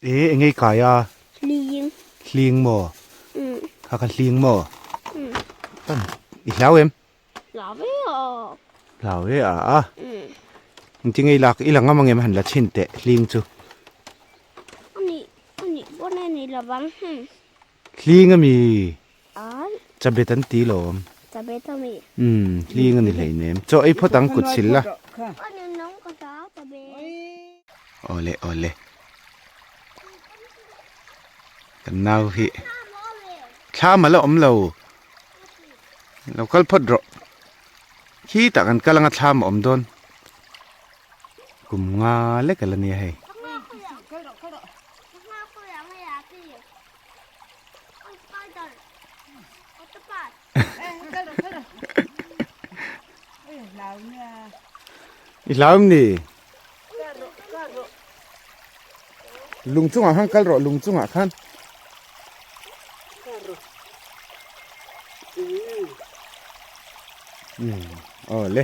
E engei kai a? Hling. Hling maw? Mm. Kha kha hling maw? Mm. Pan i hlau em? Hlau ve a. Hlau ve a a. Mm. Engti ngei lak i la ngam angem han la chhin teh hling chu. Ani ani pawn a ni lovang hmm. Hling ami. Ai. Chabet an ti lawm. Chabet ami. Umm hling ani hleinem. Chaw ei phawt ang kut sil la. Ani nang ka hlau chabet. Awle awle. Kan nau hi. Thlam ala awm lo. Lo kal phawt rawh. Khi tah kan kal anga thlam a awm dawn. Kum nga lek ala nia hei. I hlau em ni? Lung chungah khan kal rawh lung chungah khan. Umm aw le.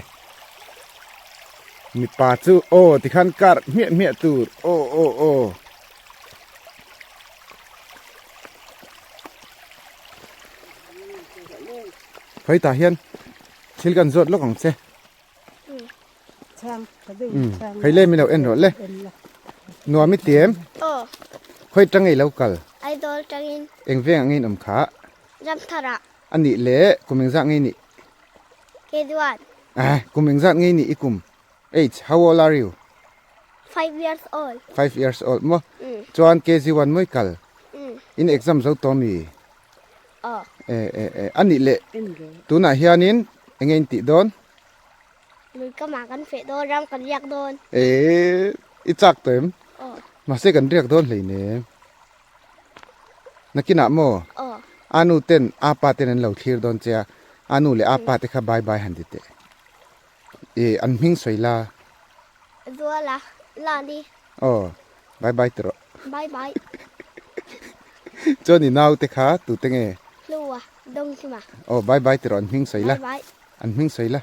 Mipa chu aw tikhan kar hmiah hmiah tur aw aw aw. Khawi tah hian thil kan zawt lawk ang che. Hei le min lo en rawh le. Nuam i ti em? Khawi tang ei lo kal? Aizawl tangin. Eng veng ang in awm kha? Ramtharah. A nih le kum engzat ngei nih? Keduan. Eh, kum engzat ngei nih i kum? Age, how old are you? 5 years old. 5 years old maw? Chuan KG1 mawi kal? In exam zo tawh mi? Aw. E e e a nih leh tunah hianin eng nge in tih dawn? Lui kamah kan feh dawn, ram kan riak dawn. E i chak tawh em? Aw. Mahse kan riak dawn hleinem. Nakinah maw? Aw. A nu ten a pa ten an lo thlir dawn che a, a nu leh a pa te kha bye bye han ti teh. E an hming sawi la. Zuala, Lani. Aw, bye bye ti rawh. Bye bye. Chuan i naute kha tute nge? Hlua, Dawnghlima. Aw, bye bye ti rawh an hming sawi la. Bye bye. An hming sawi la.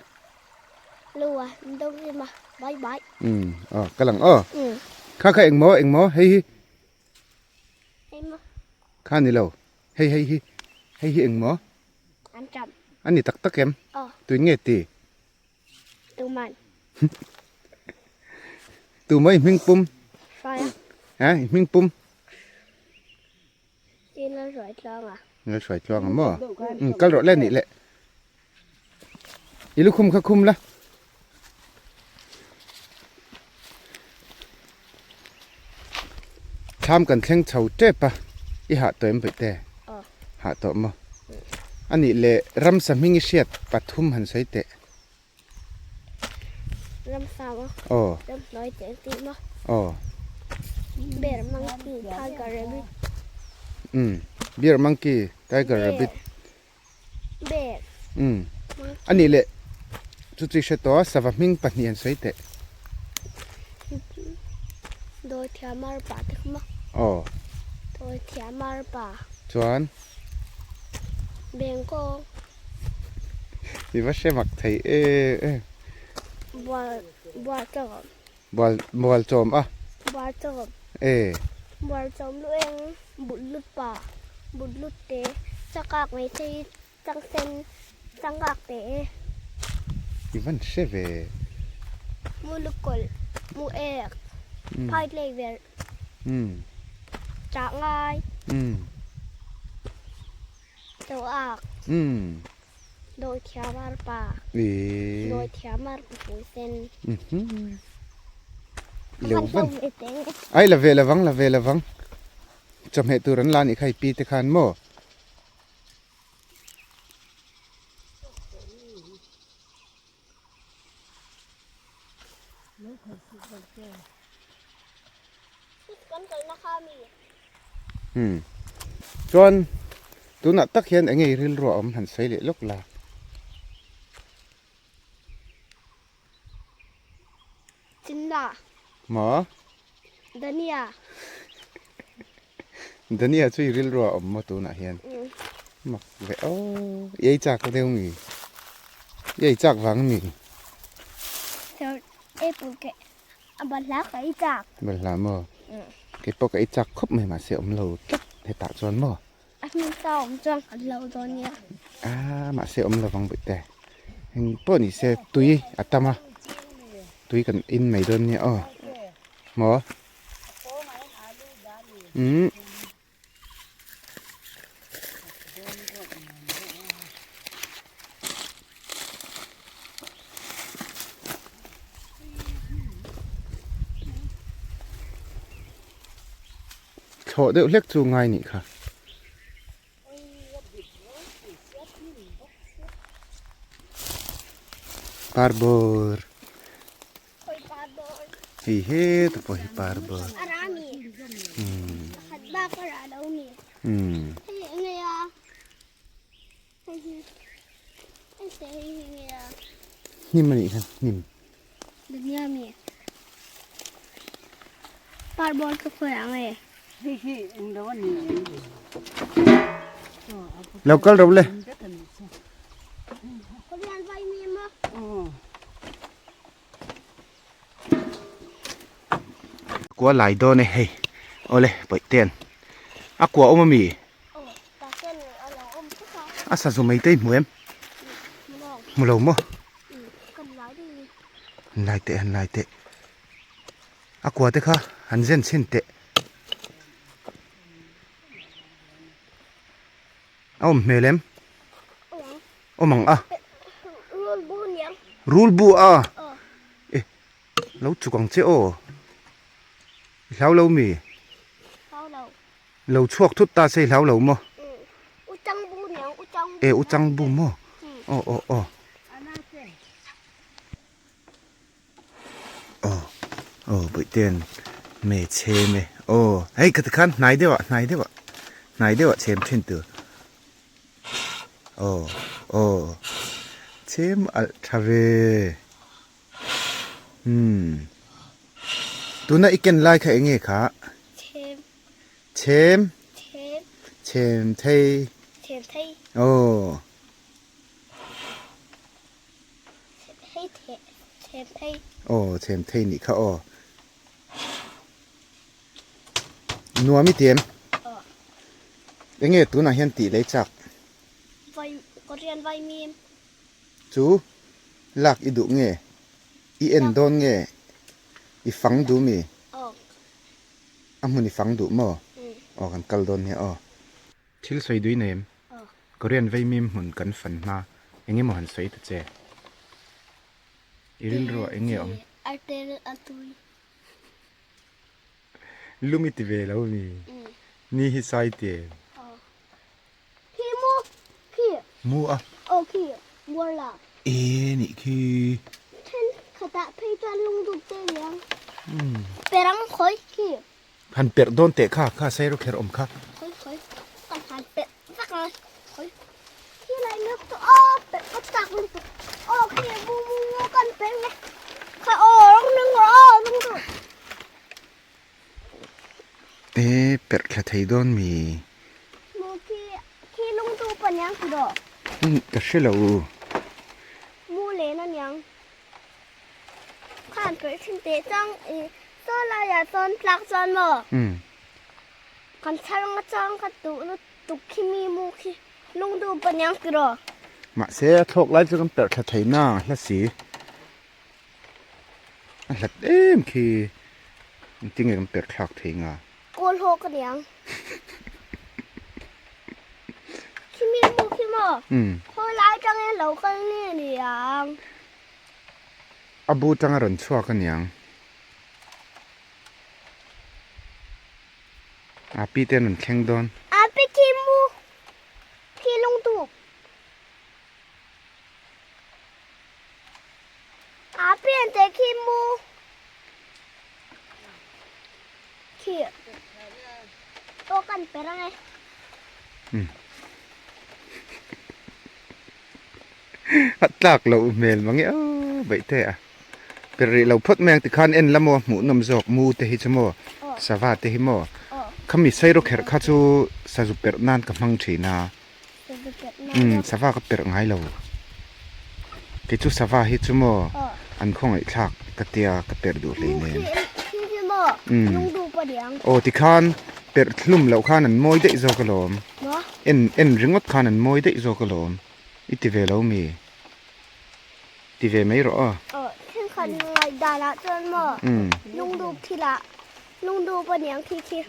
Hlua, Dawnghlima, bye bye. Umm, aw, ka lang aw. Umm. Kha kha engmaw, engmaw, hei hi. Hei maw. Kha ni lo, hei hei hi, hei hi engmaw? An ṭam. A ni tak tak em? Aw. Tuin nge ti? Tuman. Tu maw i hming pum? Hruaia. Ha, i hming pum? Tin lal hruai tluang a. Lal hruai tluang a maw? Um, kal rawh le nih le. I lukhum kha khum la. Thlam kan thleng chho tep a, i hah tawh em vaih te? Hah tawh maw? A nih le ramsa hming i hriat pathum han sawi teh. Ramsa maw? Aw. Ramhnuai teh ang tih maw? Aw. Bear monkey, tiger rabbit. Umm, bear monkey, tiger rabbit. Bear. Umm. A nih le chu chu i hre tawh a, sava hming pahnih an sawi teh. Dawi thiam arpa te kha maw? Aw. Dawi thiam arpa. Chuan? Bengkawng. I va hre mak thei e e. Bual bual chawm. Bual bual chawm a. Bual chawm. E. Bual chawm lu eng but lut pa but lut te chakak mai thei chang sen changak te. I van hre ve. Mu lukawlh mu ek phai tlei verh. Chah ngai. Chawak. Dawi thiam arpa. Dawi thiam arpa pui sen. Ai la ve lovang la ve lovang. Chawhmeh tur an la anih kha i pi te khan maw. Umm chuan tunah tak hian eng nge i rilru a awm han sawi leh lawk la. Chinna. Maw? Dania. Dania chu i rilru a awm maw tunah hian? Mak ve aw. I ei chak deuh mi? I ei chak vang mi? Apple ke a balhla ka ei chak. Balhla maw? Keipawh ka ei chak khawp mai mahse awm lo tlat hetah chuan maw. A hming ta awm chuan kan lo dawn nia. Aa mahse awm lovang bawih te. Eng pawh ni se tui a tam a tui kan in mai dawn nia aw. Maw? Umm. Thlawh deuh hlek chu ngai nih kha. Parbawr. Hei heta pawh hi parbawr. Hnim a nih kha hnim. Lo kal ro le. Kua lai dawn e hei awle pawih ten a kua awm ami a sazu mai te i hmu em hmu lo maw han lai teh han lai teh a kua te kha han zen chhin teh a awm hmel em. Awm ang a. Rul bu a. E lo chuk ang che aw. I hlau lo mi? Lo chhuak thut ta se i hlau lo maw? E u chang bu maw? Aw aw aw. Aw aw bawihten me chhem e aw hei ka tikhan hnai deuh ah hnai deuh ah hnai deuh ah chhem thin tur aw aw chhem alh tha ve umm tuna i ken lai kha eng nge kha chhem chhem chhem thei chhem thei aw. Aw chhem thei nih kha aw. Nuam i ti em? Enge tunah hian tih lei chak? Chu lak i duh nge? I en dawn nge? I fang duh mi? A hmun i fang duh maw? Aw kan kal dawn nia aw. Thil sawi dui nei em? Korean veimim hmun kan fan hma eng emaw han sawi ta che? I rilruah eng nge awm? Lung i ti ve lo mi? Ni hi sai ti em? Mu a? E nih khi. Han perh dawn teh kha, kha sairo kher awm kha. Khawi khawi kan han perh vek a, khawi khi lai mek chu aw perh ka chak lutuk aw khi mu mu mu kan perh nge kha aw rawng nung rawh aw nung rawh. E perh thla thei dawn mi. Mu khi khi lungtu pa niang ti rawh. Ka hre lo. Mu len a niang. Khan perh thin teh chang i saw laiah sawn tlak chuan maw kan chhar nga chang ka duh lutuk khi mi mu khi lungdu paniang tiraw. Mahse a thlawk lai chu kan perh thla thei na hla si a hlat em khi engtin nge kan perh thlak thei nga. Kawl haw ka niang. Khi mi mu khi maw khawi lai tangin lo kal nge niang. A bu tanga rawn chhuak a niang. A pi te an rawn thleng dawn. A pi khi mu khi lung tu. A pi an te khi mu khi to kan per ang e. A tlak loh hmel mang e aw baih te a per rih lo phawt mai ang tikhan en la maw hmuh nawm zawk mu te hi chu maw sava te hi maw khami sairo kherh kha chu sazu perh nan ka hmang thin a umm sava ka perh ngai lo kei chu sava hi chu maw an khawngaih thlak ka tia ka perh duh hlei nen. maw lungdup a niang. Aw tikhan perh thlum loh khan an mawi daih zawk alawm. Maw? En en ringawt khan an mawi daih zawk alawm. I ti ve lo mi? Ti ve mai rawh aw. Aw thenkhat ngaihdan ah chuan maw lungdup thil ah lungdup a niang khi khi.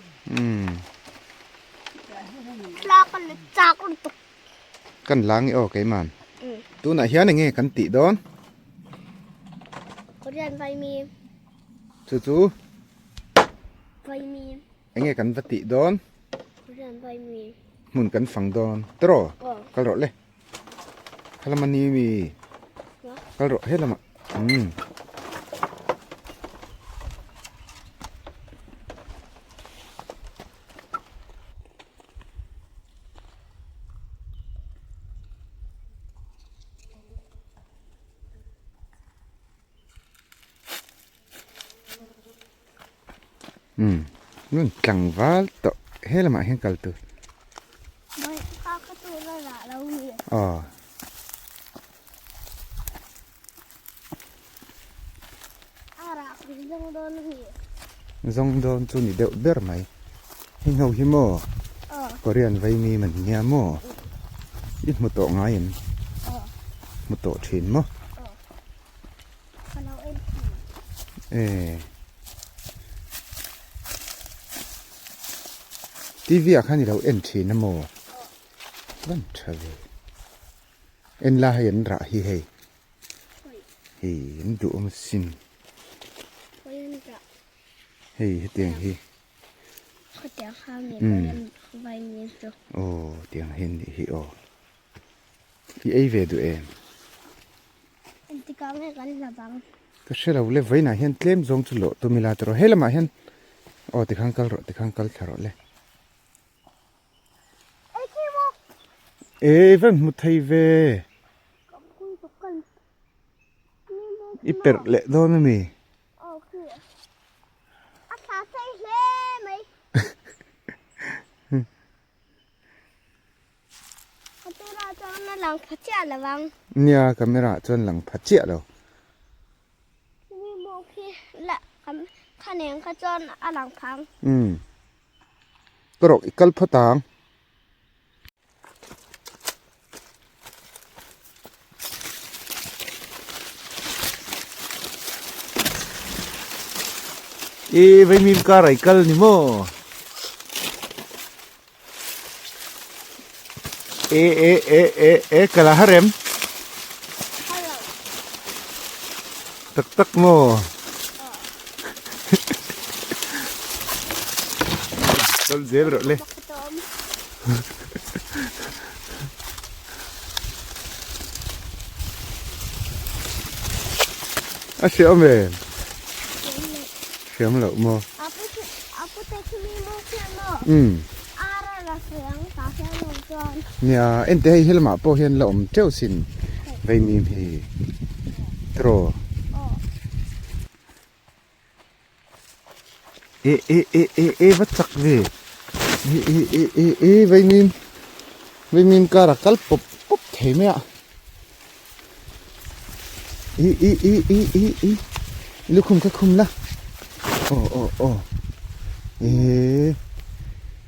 Thla ka la chak lutuk. Kan la nge aw keiman. Tunah hian enge kan tih dawn? Korean vaimim. Chu chu? Vaimim. Enge kan va tih dawn? Korean vaimim. Hmun kan fang dawn. Tawraw? Kal rawh le. Khalama ni mi. Kal rawh helama. Umm. Umm nun tlangval tawh he lamah hian kal tur. Aw. Zawng dawn chu ni deuh ber mai. Hei ho hi maw? Korean vaimi man nia maw? I hmu tawh ngai em? Hmu tawh thin maw? E. TV ah khan i lo en thin a maw? Van tha ve. En la hei an rah hi hei. Hei an duhawm asin. Hei hetiang hi. Aw tiang hi an nih hi aw. I ei ve duh em? Ka hre lo le vawiinah hian tlem zawng chu lawh tum ila tawh rawh. He lamah hian aw tikhan kal rawh tikhan kal thla rawh le. E van hmu thei ve. I perh leh dawn a mi? Nia camera ah chuan lang pha chiah lo. Umm. Ka rawh i kal phawt ang. E vaimim kar ai kal ni maw? E e e e e kala harem. Tak tak maw? Kal zel rawh le. A hriam em? Hriam loh maw? Umm. Nia ente hei helamah pawh hian la awm teuh sin vaimim hi tiraw. E e e e e va chak ve e e e e e vaimim vaimim kar a kal pawp pawp thei mai a e e e e e e lukhum kha khum la aw aw aw e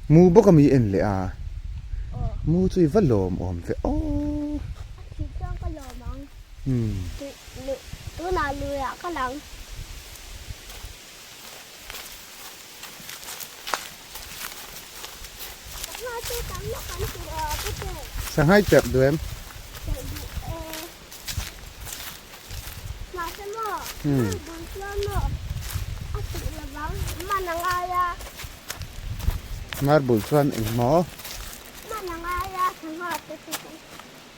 mu bawk ami en leh a mu chu i va lawm awm ve aw umm. Tunah luiah ka lang. Sanghai perh duh em? Marble chuan engmaw?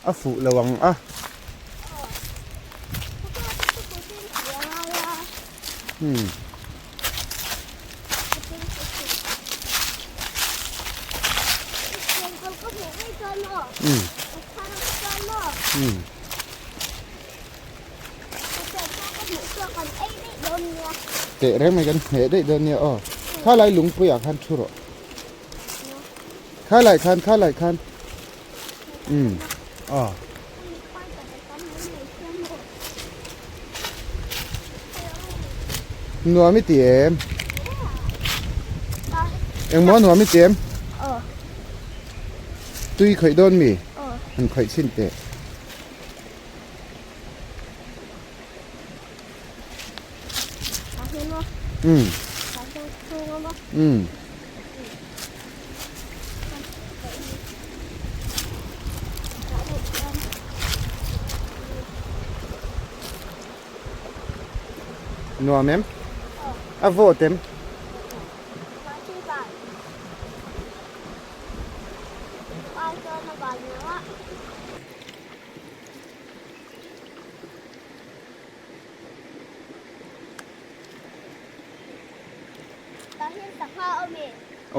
A fuh lo ang a. Hmm. Hmm. Hmm. Teh reng mai kan hneh daih dawn nia aw. Kha lai lungpuiah khan thu rawh. Kha lai khan kha lai khan. Umm aw. Nuam i ti em? Engmaw nuam i chem? Tui khawih dawn mi? Han khawih chhin teh. Umm. Umm. Nuam em? A vawt em?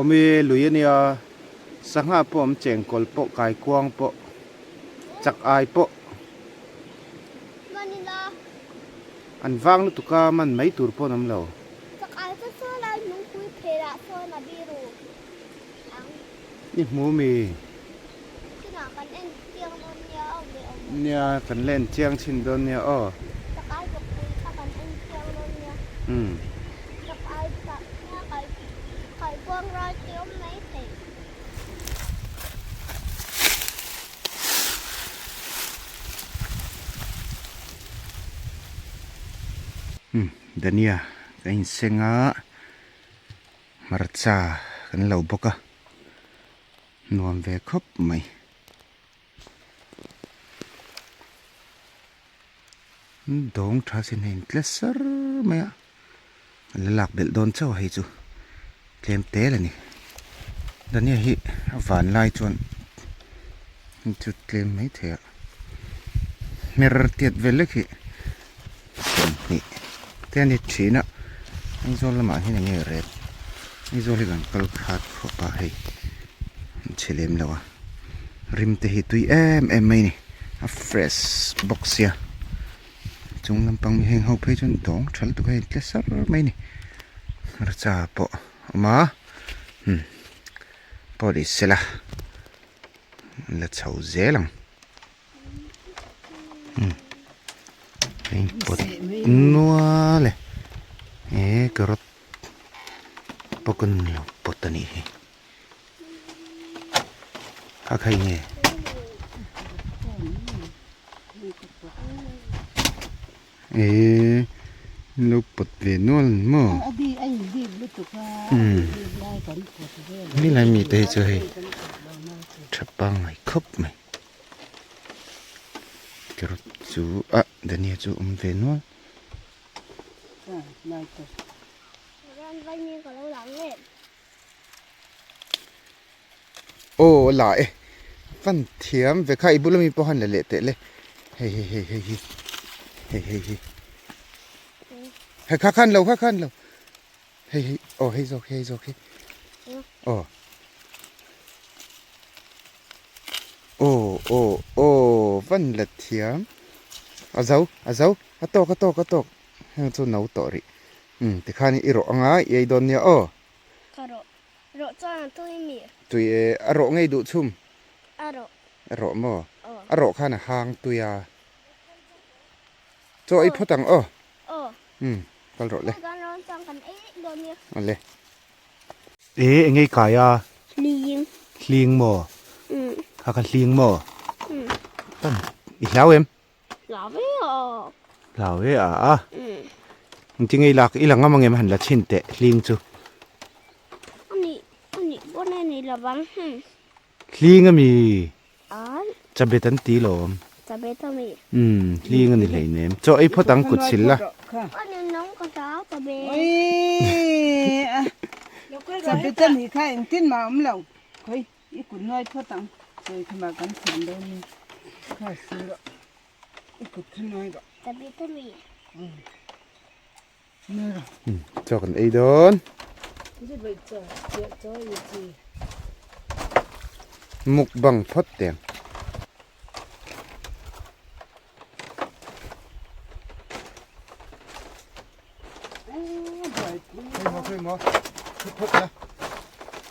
Awm i lui a nia, sangha pawh awm chengkawl pawh kaikuang pawh chak ai pawh an vang lutuk a man mai tur pawh an awm lo. I hmu mi? Nia kan la en chiang chhin dawn nia aw. Umm. Umm Dania ka inseng a. Hmarcha kan lo bawk a, nuam ve khawp mai. Dawng tha sin hei tle sar mai a, a la lak belh dawn chauh a hei chu tlem tel a ni. Dania hi a van lai chuan chu tlem mai thei a, hmer tiat vel lek hi. Sawmhnih te a ni thin a, Aizawl lamah hian enge rep Aizawl hi kan kal khat khawp a hei an chhe lem lo a, rim te hi tui em em mai a ni a fresh bawk sia chung lampang mi heng ho phei chuan dawng tha lutuk a hei tle sar mai a ni hmarcha pawh a awm a umm pawh ni sela la chho zel ang. Hei pawt nual e he carrot pawh kan lo pawt a nih hi a khai nge eh lo pawt ve nual ni maw umm helai mite hi chu hei tha pangngai khawp mai. Carrot chu ah dhania chu awm ve nual. Aw a la e fan thiam ve kha i bula mi pawh han la leh teh le hei hei hei hei hi hei hei hi hei kha khan lo kha khan lo hei hei aw hei zawk hi hei zawk hi aw. Aw aw aw van la thiam a zo a zo a tawk a tawk a tawk heng chu no tawh rih umm tikhan i rawh anga i ei dawn nia aw. Ka rawh rawh chuan a tui mi. Tui e a rawh ngei duh chhum. A rawh. A rawh maw a rawh khan a hang tui a chaw ei phawt ang aw. Aw. Umm kal rawh le. Kan rawn chuan kan ei dawn nia. Awle. E engei kai a? Hling. Hling maw? Umm. Kha kha hling maw? Umm. Pan i hlau em? Hlau ve a. Hlau ve a a. Umm. Engtin nge i lak i la ngam angem han la chhin teh hling chu. Ani ani pawn a ni lovang hmm. Hling ami? Ai. Chabet an ti lawm. Chabet ami? Umm hling ani hleinem. Chaw ei phawt ang kut sil la. Ani nang ka hlau chabet. Chabet ani kha engtin mah awm lo. Khawi i kut nuai phawt ang. Chawi kha mah kan thiam dawn ni. Kha sil rawh. I kut kha nuai rawh. Chabet ami? Umm. Nuai rawh. Umm chaw kan ei dawn. Mukbang phawt teng. Thu phawt la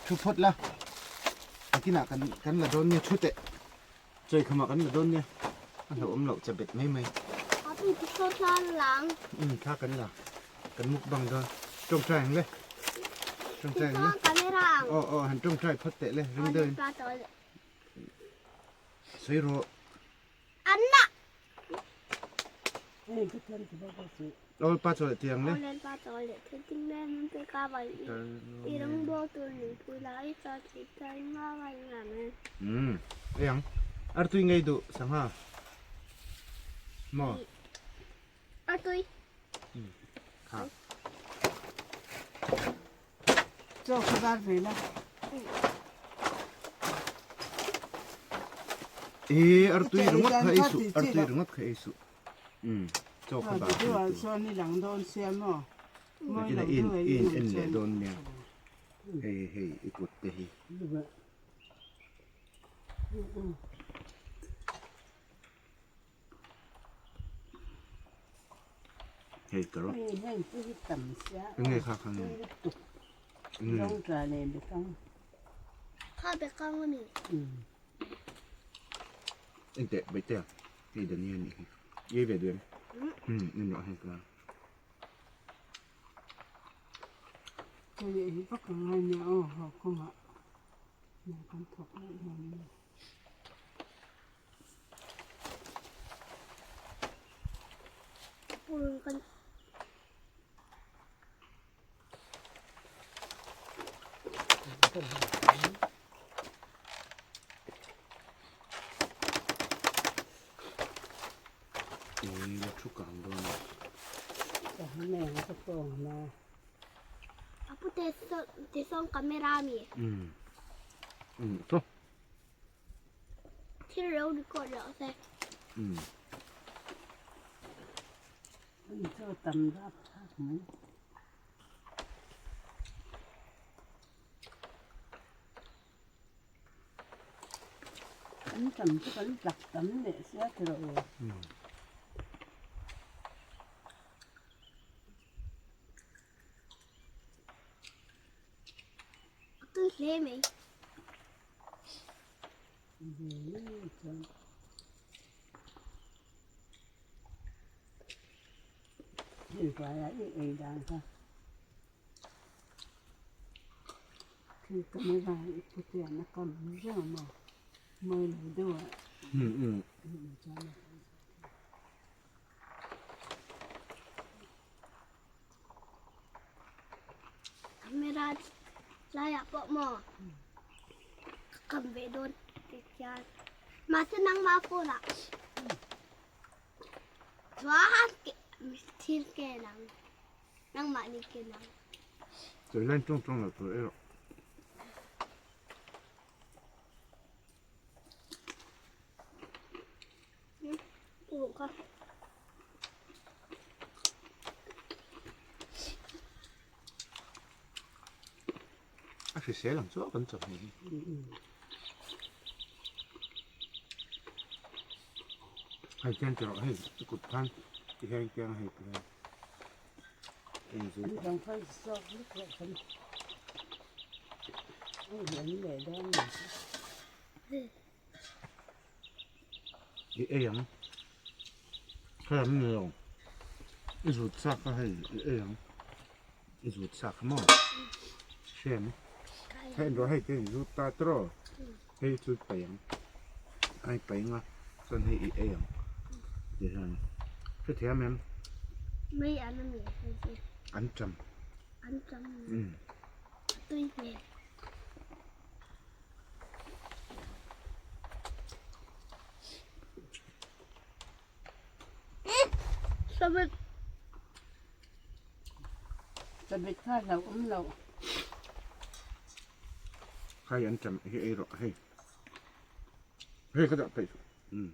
thu phawt la nakinah kan kan la dawn nia thu teh chawi khamah kan la dawn nia a hlauhawm loh che bet mai mai. Umm thla kan la kan mukbang dawn tawngtai ang le tawngtai ang le. ang. Aw aw han tawngtai phawt teh le ring deuhin. Sawi rawh. Anna. Aw pa chaw leh tiang le. Aw pa chaw leh thil ting le min pe ka vai i rang bo tur ning pui la i cha chi tai nga vai nga me. Um eyang artui ngei duh sangha maw. Artui. Kha. Chaw kha var ve la. E artui ringawt kha ei suh, artui ringawt kha ei suh. Um, chaw kha bar ve tur. Chuan i lang dawn sia maw? Nakinah i in i in en leh dawn nia. Hei hei i kut te hi. Hei ka rawh. Enge kha kha nge? Kha bekang ani. Engteh Baitea hei Dania anih hi. I ei ve duh em? Um en rawh hei ka. Ui la thu kang dawn a. Apu te te sawng camera mi. Um um to. Thil ro record loh se. Um. Tui hle mai. Camera laiah pawh maw ka kam ve dawn tih hian mahse nangmah phone ah chuan thil ken ang nangmahni ken ang. Chawi line tawng tawng loh tur erawh. A hrisel ang chu kan chawhmeh hi. Hei chen che rawh hei i kut khan ti hian keng hei ti hian. I ei ang kha lam ni lo i zut chak kha hei i ei ang i zut chak kha maw hriam hei rawh hei te in zut ta tawh hei chu i paih ang a i paih ang a chuan hei i ei ang ti hian hrethiam em an tam umm. Hei an ṭam hi ei rawh hei hei ka dah peih umm.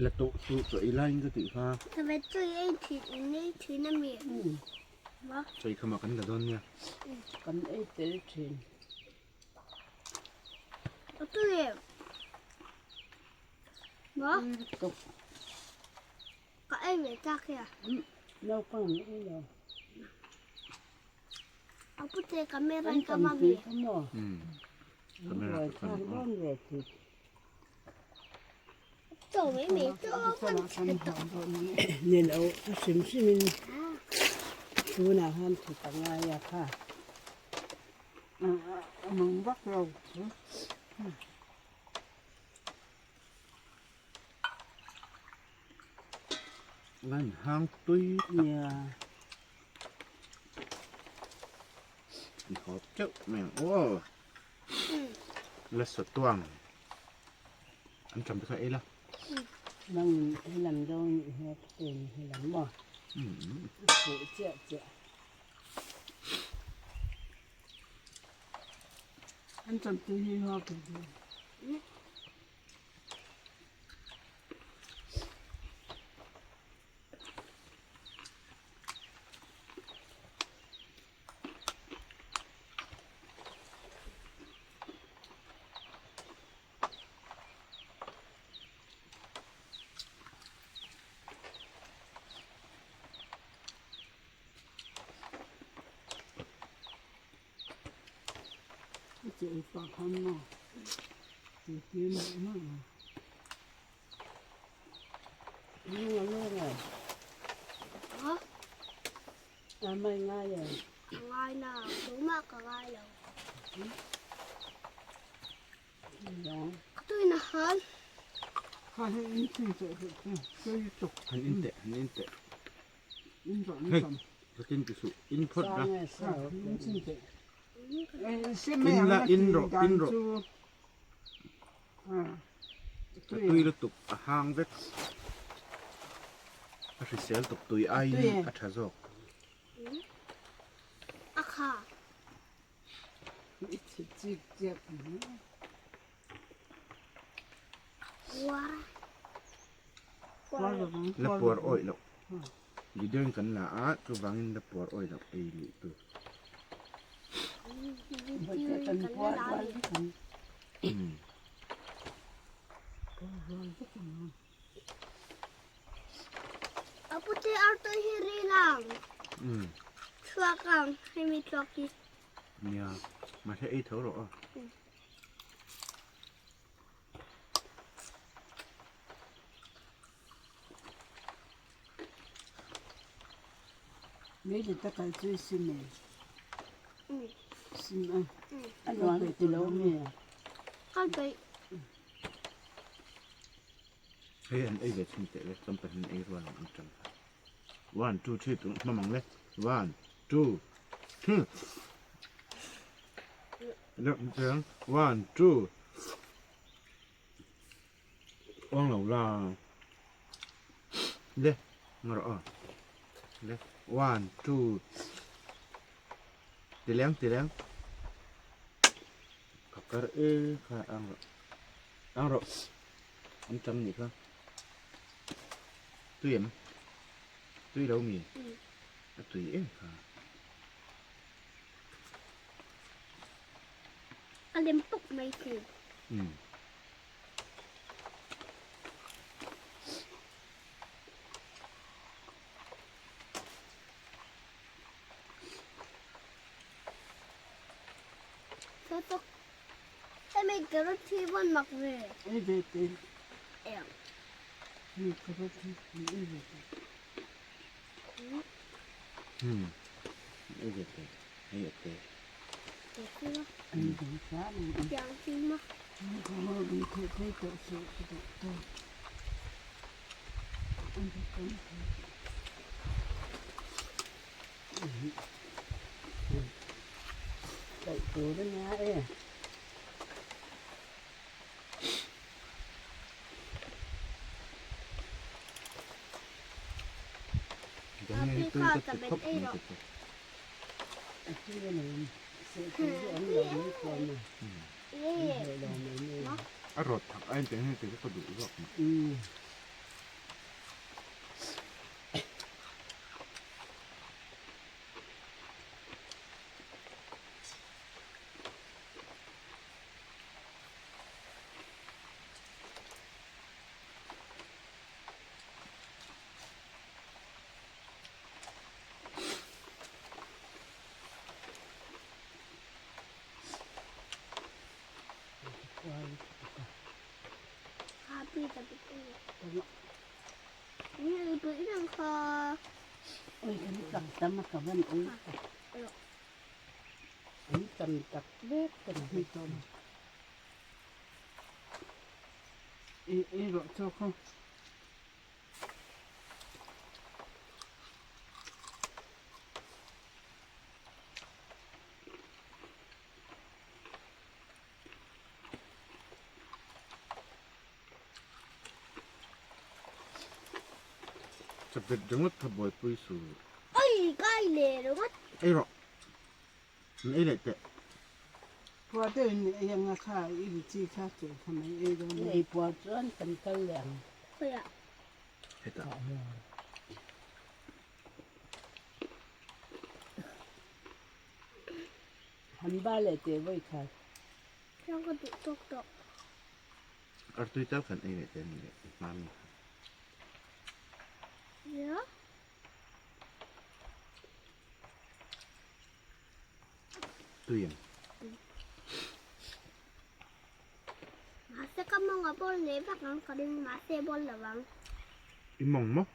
La tawh chu chaw ei laiin ka tih kha. Chaw ei khamah kan la dawn nia. Ka ei ve tak hi a. A pute camera in ka ma ve. Camera ka kan aw. Ni lo a hrim hrim in tunah khan thut a ngai a kha. A mang vak lo. Lan hang tui tak. Ni hawp teuh mai ang aw. La sawt tuang. An tam te kha ei la. Nang helam dawn nih hi a pen helam maw. Fuh chiah chiah. An tam tui hi hoa ka duh. Ngai na, tumah ka ngai lo. Ka tui na han. Han in teh, han in teh. Hei, ka tin ti suh, in phawt la. In la, in rawh, in rawh. A tui lutuk, a hang vek. A hrisel tuk tui aiin a tha zawk. A kha. La puar awih loh. Video in kan la a, chuvangin la puar awih loh ei luh tur. A pute artui hi ri lang. Thluak ang, hemi thluak hi. Nia, mahse ei tho rawh aw. Hei an ei ve chhung teh le, kan pahnih ei rual ang an tang kha. One, two, three tih hma mang le. One, two, three. One, two. Uang lo la. Le, nga rawh aw. Le, one, two. Ti leng, ti leng. Ka kar e kha ang rawh. Ang rawh. An tam nih kha. Tui em? Tui lo mi? A tui em kha. A lem puk mai thei. Hemi carrot hi vawn mak ve. Ei ve te. Eng. Hemi carrot hi ei ve te. Ei ve te. Ei a te. A rawt thak a intiang hian kei chu ka duh zawk mah. Oi kan tak tam a ka van ui tak. An tam tak vek kan ni tawh. I i rawh chaw kha. Chaplet ringawt kha buaipui su. Oi kai leh ringawt. Ei rawh. Min ei leh teh. Puar deuh in ei anga kha i ri chi kha chu kha mai ei dawn a. Ei puar chuan kan kal leh ang. Khawiah. Hetah. Han ba leh teh vawi khat. Chuan ka duh tawk tawh. Artui tal khan ei leh teh ni leh hma mi kha. Ya. Tui ang. Mahse ka mawng a bawl leh vak ang ka ring mahse bawl lo ang. I mawng maw?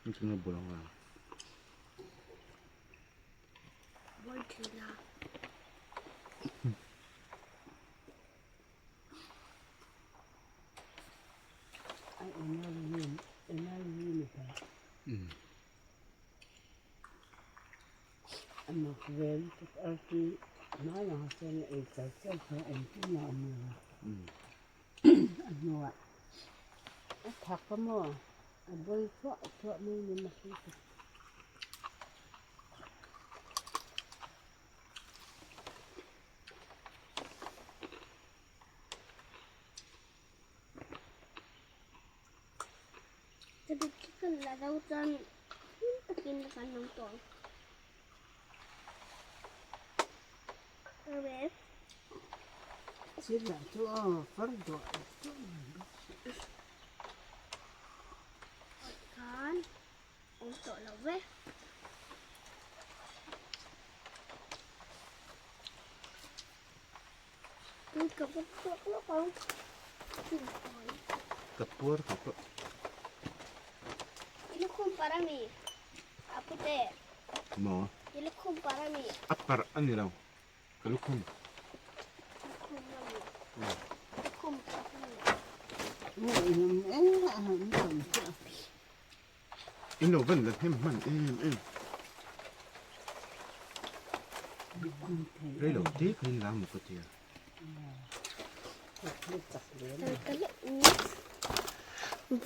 Engtin nge bawl ang a? Bawl thin a. Amak ve lutuk artui hmai ang chuan a ei char char kha engtin a awm lo a. A hnuah a thak a maw a bawl thuah thuah mai ni mak lutuk. Sila chu aw far duah duah mai bawk si. Khan awm tawh lo ve. Ka puar ka pawh. Maw? A parh a ni lo. Ka lukhum. In lo van la hnem hman em em. Rei lo te kha in lang maw ka tia.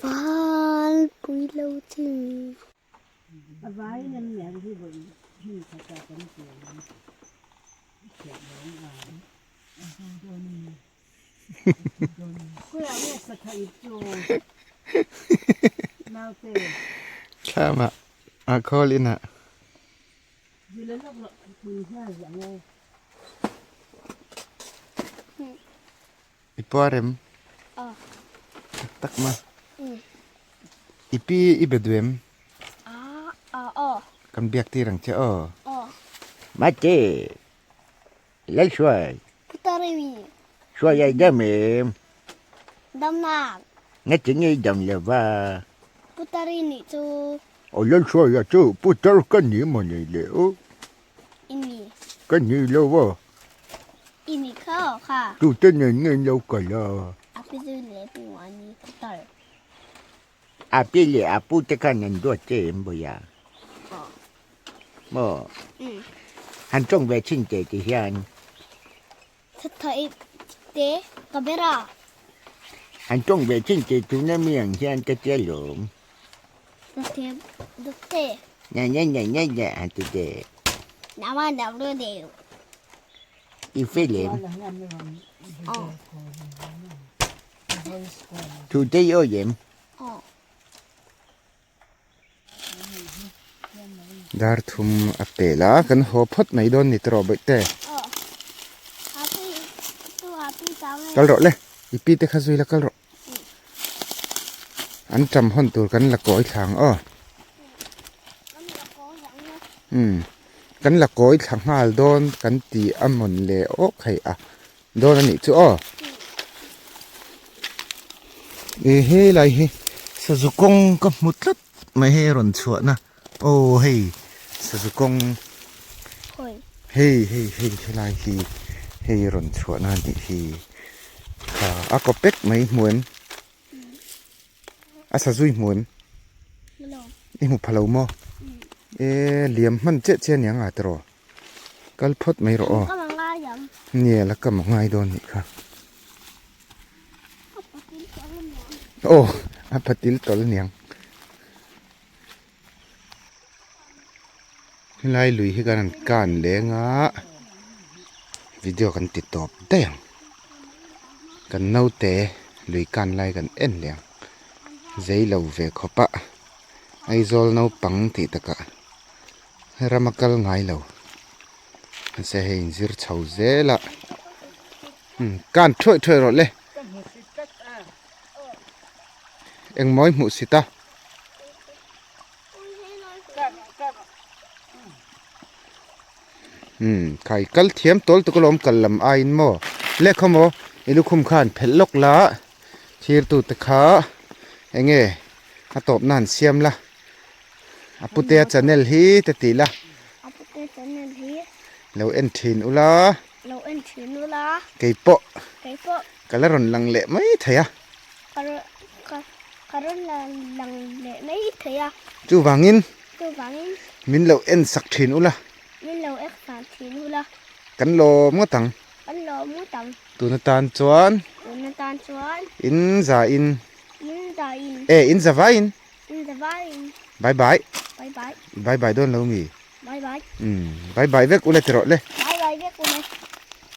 Val pui lo thing. A vai in an lian hi vawi hmun khat ah kan pian ang. I thiam lo ang a. A ho dawn a ni. Khawiah nge sakha ip chu naute? Thlamah a khawl inah. Zila lawk rawh hmun nghal ziah nge. I puar em? Tak tak ma. I pi i be duh em? Kan biak tir ang che aw. Mate. Lal hruai. Putarimi. Hruai ai dam em? Dam nak. Nga ti nge dam lo va? Putari nih chu. O lal hruai a chu putar ka ni maw nei le o? I ni. Ka ni lo va. I ni kha aw kha. Tu te nen nge lo kal a? A pi zui leh pi ngah ni putar. A pi leh a pu te khan an duat che em Bawia? Maw? Han tawng ve chin teh ti hian. Thatha te ka ber a. Han tawng ve chin teh tuna mi ang hian ka tia lawm. Thatha te. Nya nya nya nya nya han ti teh. Nama dam ru deu. I fel em? Thu te i awi em? Dar thum a pel a, kan haw phawt mai dawn ni tawh bawih te. Kal rawh le, i pi te kha zui la kal rawh. An ṭam hawn tur kan la kawi thla ang aw. Umm kan la kawi thla nghal dawn kan ti a mawn le awk hei a dawn a nih chu aw. E helai hi sazu kawng ka hmu tlat mai hei a rawn chhuahna aw hei sazu kawng hei hei hei helai hi hei a rawn chhuahna a nih hi kha a kaw pek mai hmu em a sazu i hmu em i hmu pha lo maw e liam hman chiah chiah aniang a tiraw. Kal phawt mai rawh aw. Nia la kam a ngai dawn nih kha. Aw a patil tawl aniang. Helai lui hi kan han kan leng a video kan ti tawp daih ang. Kan naute lui kan lai kan en leh ang. Zei lo ve khawp a Aizawl naupang tih takah. Ram a kal ngai lo mahse hei inzir chho zel a umm kan thuai thuai rawh le engmaw i hmuh sit a. Umm khai kal thiam tawl tuk alawm kal lam aiin maw le khaw maw i lukhum khan phelh lawk la thirtu te kha eng nge a tawpna han siam la. A putea channel hi te ti la. A putea channel hi. Lo en thin ula. Lo en thin ula. Kei pawh. Kei pawh. Ka la rawn lang leh mai thei a. Ka ka ka rawn la lang leh mai thei a. Chuvangin. Chuvangin. Min lo en sak thin ula. Min lo en sak thin ula. Kan lawm ngawt ang. Kan lawm ngawt ang. Tuna tan chuan. Tuna tan chuan. In za in. In za in. E in za vai in. In the vine. Bye bye. Bye bye. Bye bye dawn lo mi. Bye bye. Umm bye bye vek ule ti rawh le. Bye bye vek ule.